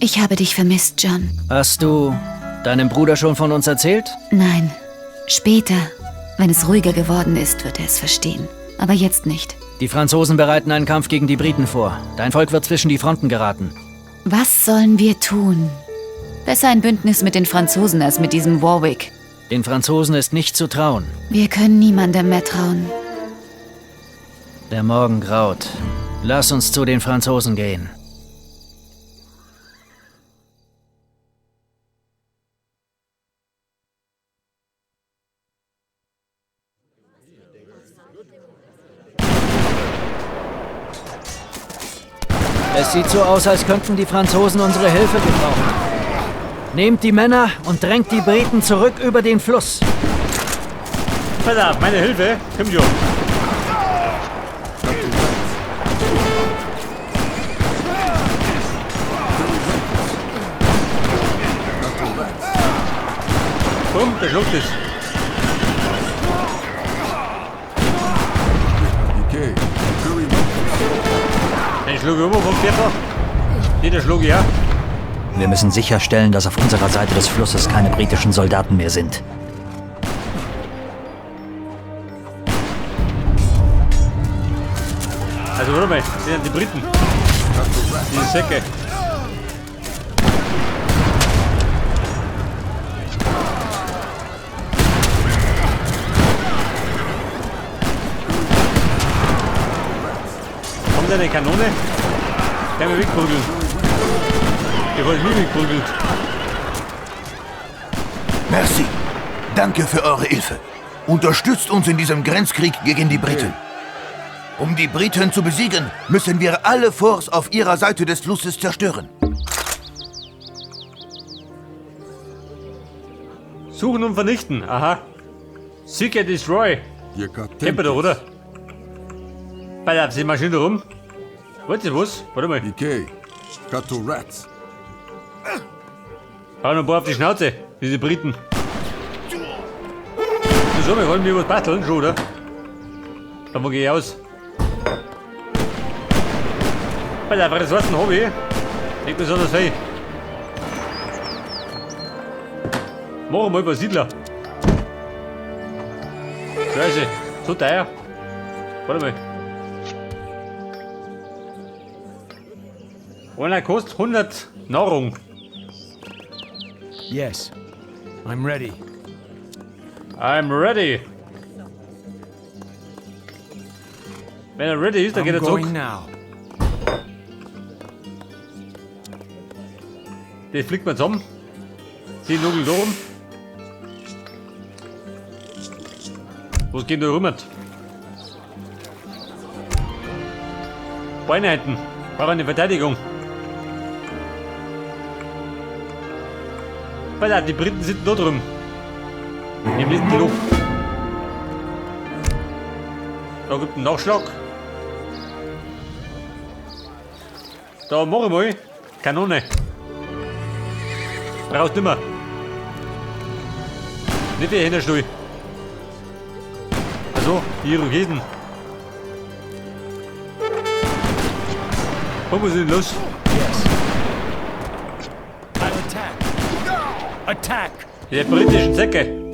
Ich habe dich vermisst, John. Hast du deinem Bruder schon von uns erzählt? Nein. Später, wenn es ruhiger geworden ist, wird er es verstehen. Aber jetzt nicht. Die Franzosen bereiten einen Kampf gegen die Briten vor. Dein Volk wird zwischen die Fronten geraten. Was sollen wir tun? Besser ein Bündnis mit den Franzosen als mit diesem Warwick. Den Franzosen ist nicht zu trauen. Wir können niemandem mehr trauen. Der Morgen graut. Lass uns zu den Franzosen gehen. Es sieht so aus, als könnten die Franzosen unsere Hilfe gebrauchen. Nehmt die Männer und drängt die Briten zurück über den Fluss. Pass auf, meine Hilfe. Komm schon. Komm, der schluckt es. Den schlug ich um vom Pferd. Den schlug ich auch. Wir müssen sicherstellen, dass auf unserer Seite des Flusses keine britischen Soldaten mehr sind. Also warte mal, das sind die Briten. Diese Säcke. Kommt eine Kanone? Kann mich wegprügeln. Die wollen mich wegprügelt. Merci. Danke für eure Hilfe. Unterstützt uns in diesem Grenzkrieg gegen die Briten. Um die Briten zu besiegen, müssen wir alle Forts auf ihrer Seite des Flusses zerstören. Suchen und vernichten. Aha. Seek and destroy. Kennt man doch, oder? Pass auf, sie marschieren da rum. Wollt ihr was? Warte mal. Rats. Hau noch ein paar auf die Schnauze, diese Briten. So, wir wollen mir was basteln, schon, oder? Davon gehe ich aus. Pass auf, Ressourcen habe ich. Nicht besonders viel. Machen wir mal über Siedler. Scheiße, so teuer. Warte mal. Einer kostet 100 Nahrung. Yes, I'm ready. I'm ready. Wenn er ready ist, dann geht I'm er zurück. going now. Das fliegt man zusammen. 10 Nugel da rum. Was geht da rum? Einheiten. Brauchen eine Verteidigung. Pass auf, die Briten sind da drüben. Im letzten Loch. Da gibt einen Nachschlag. Da mach ich mal. Kanone. Brauchst nimmer. Nicht wie Händerstuhl. Also, die Irokesen. Was ist denn los? Yes. I'll attack. Attack. Die britischen Säcke.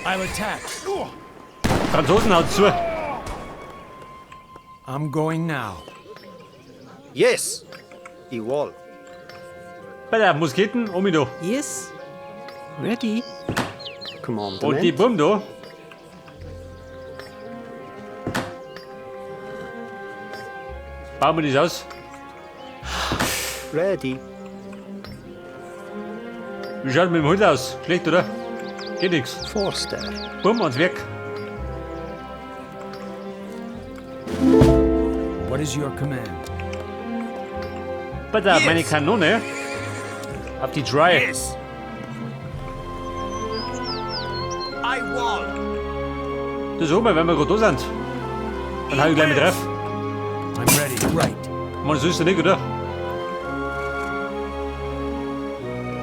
I'll attack. Franzosen haut zu. I'm going now. Yes. The wall. Bei der Musketen, um mich da. Yes. Ready. Commandement. Und die Bumm da. Bauen wir das aus. Ready. Wie schaut mit dem Hund aus? Schlecht, oder? Geht nix. Forster. Bumm, ans Werk. What is your command? Pass auf, meine Kanone. Auf die Dry. Yes. I wall. Das ist oben, wenn wir gerade da sind. Dann hau ich gleich mit drauf. I'm ready. Right. Mann, so ist er nicht, oder?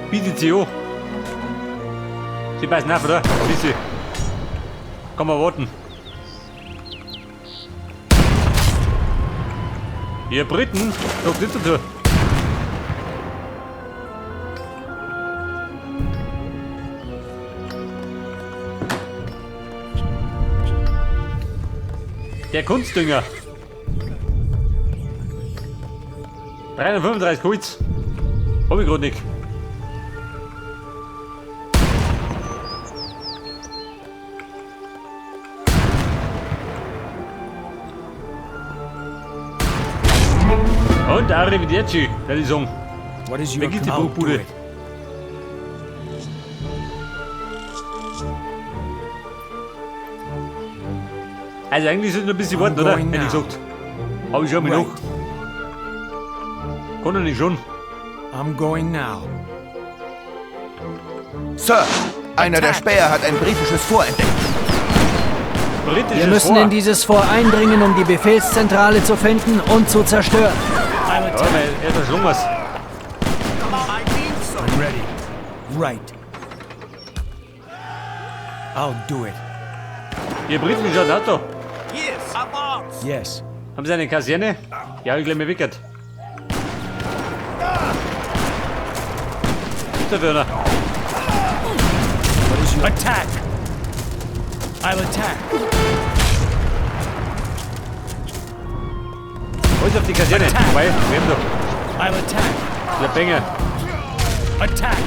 Bietet sie an. Sie beißen auf, oder? Bisschen. Kann man warten. Ihr Briten, sagt nicht dazu. Der Kunstdünger. 335 Holz. Hab ich grad nicht. Und Arrivederci, werde ich sagen. What is your Weg ist die command? I'll do Bruchbude. it. Also eigentlich sollte noch ein bisschen warten, I'm oder? going Hätte ich now. gesagt. Aber ich schau mich Right. noch. Kann er nicht schon. I'm going now. Sir, einer der Späher hat ein britisches Fort entdeckt. Britisches Wir müssen Fort. in dieses Fort eindringen, um die Befehlszentrale zu finden und zu zerstören. I'll Ja, attack. mein erster Schlummers. I'm ready. Right. I'll do it. Ihr Briten schaut auch da. Yes. Avance. Yes. Haben Sie eine Kaserne? Ja, ich gleich mal wickert. Bitte, Werner. What is your attack? I'll attack. Holz auf die Kaserne. Attack. Wobei, wir haben doch. I'll attack. Der Bengel. Attack.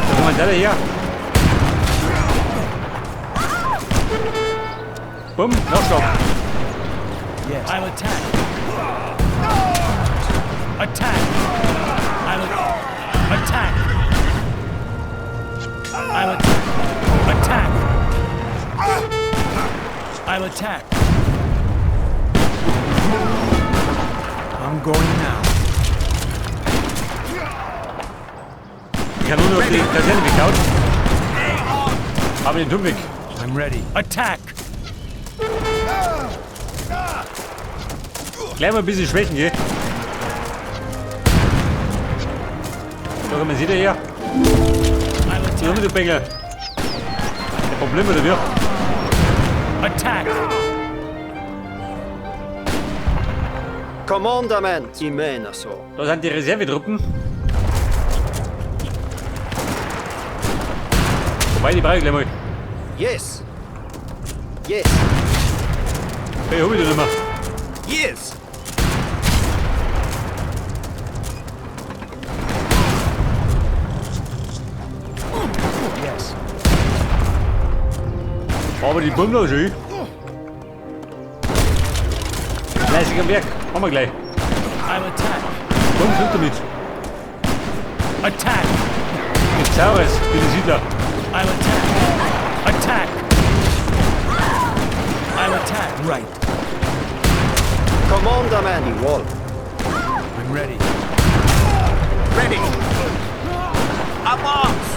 Da kommen da her. Bumm, Nachschlag. Yes. I'll attack. Attack. I'll attack. I'll attack. I'll attack. I'm going now. Die Kanone auf die Kaserne weghauen. Aber den Turm weg. I'm ready. Attack. Gleich mal ein bisschen schwächen, gell? Da kommen Sie da her. I'll So, attack. du Bengel. Der Problem oder wie? Attack. Commandament. Imenaso. Da sind die Reservetruppen. Wobei, die brauche ich gleich mal. Yes. Yes. Hey, hab ich die nicht mehr. Yes. Yes. Aber die Bummler da schön. Fleißig am Werk. Haben wir gleich. I'll attack. Bumm, Schluss damit. Attack. Mit Saures für die Siedler. I'll attack. Attack. I'll attack. Right. Commandament. Igual. I'm ready. Ready. Avance.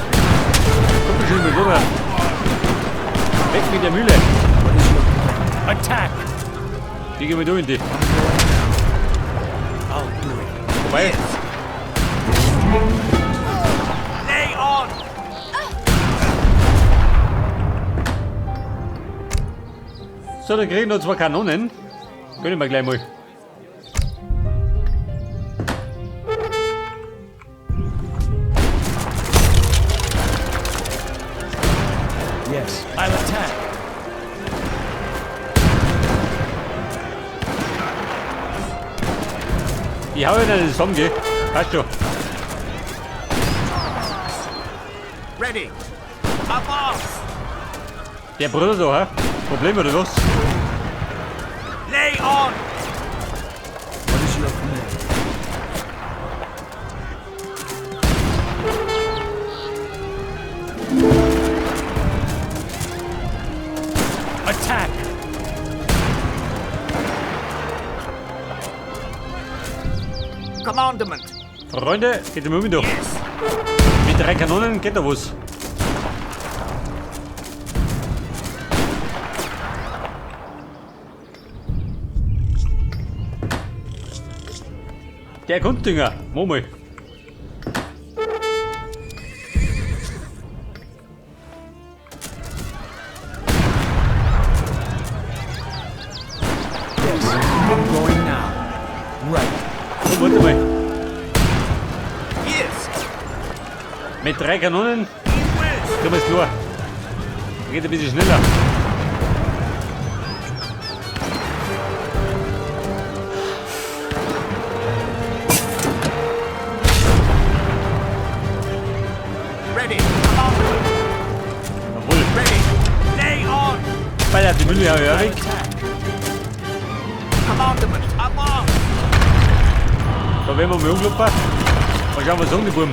Komm schon mit rüber. Weg mit der Mühle. What is your command? Attack. Die gehen wir durch in die. I'll do it. Vorbei. Lay on. So, dann kriegen wir noch 2 Kanonen. Gönnen wir gleich mal. Yes. I'll attack. Ich hau ihnen einen Song, gell? Passt schon. Ready. Avance. Der Bruder da, hä? Problem oder was? Lay on. What is your command? Attack! Commandment. Freunde, geht im durch. Yes. Mit 3 Kanonen geht da was. Der Grunddünger, Murmel. Yes, I'm going now. Mit 3 Kanonen kriegen wir es klar. Geht ein bisschen schneller. Ready. Jawohl. Ready. Lay on. Bei die Mühle habe ich auch weg. Commandment. Avance. Da werden wir mal umkloppen. Mal schauen, was sagen die Buben.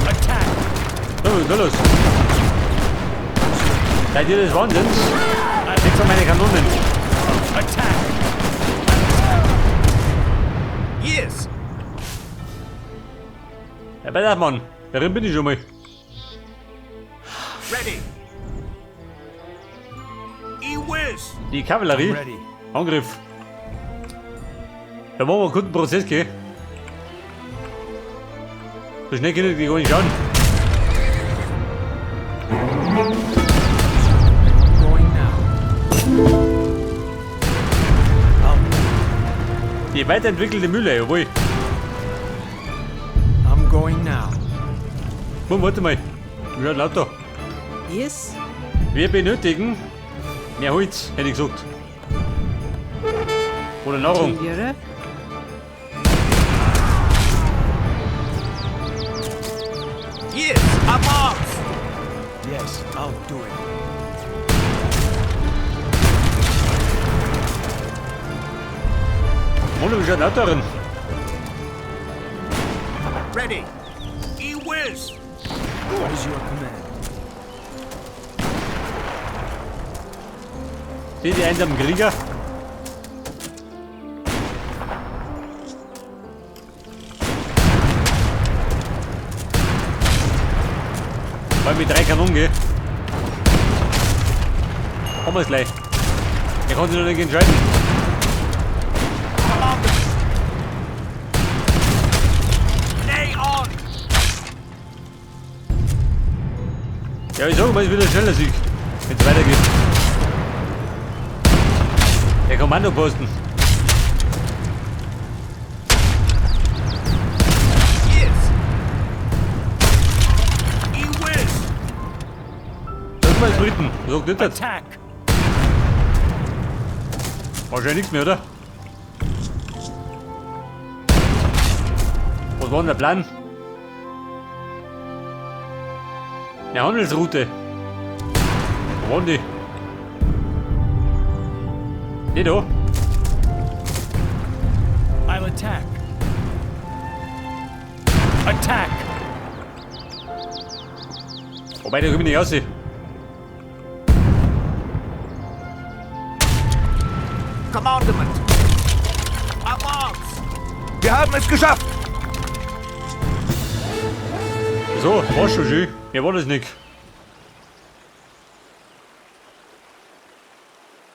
Attack! So, was ist da los? Seid ihr des Wahnsinns? Seht mal meine Kanonen. Attack! Yes. Ja, bei der Mann. Darin bin ich schon mal. Ready. E-whiz. Die Kavallerie. Ready. Angriff. Da machen wir einen guten Prozess, gell? So schnell können die gar nicht schauen. Going now. Die weiterentwickelte Mühle, jawohl. I'm going now. Bumm, warte mal. Wie schaut lauter? Yes. Wir benötigen mehr Holz, hätte ich gesagt. Oder Nahrung. Tiere. Yes. Avance. Yes, I'll do it. Mann, wie schaut lauter drin? Ready. E-whiz. What is your command? Die, die einsamen Krieger. Vor allem mit 3 Kanonen, gell? Haben wir's gleich. Er kann sich noch nicht entscheiden. Lay on. Ja, ich sag mal, es wird ein schneller Sieg, wenn's weitergeht. Der Kommandoposten. Yes. E-whiz. Das mal Briten. Sagt nicht das. Attack! Wahrscheinlich nichts mehr, oder? Was war denn der Plan? Eine Handelsroute. Wo waren die? Die da. I'll attack. Attack! Wobei, da komme ich nicht raus. Commandment. Avance. Wir haben es geschafft! So, war schon schön. Mir war das nicht.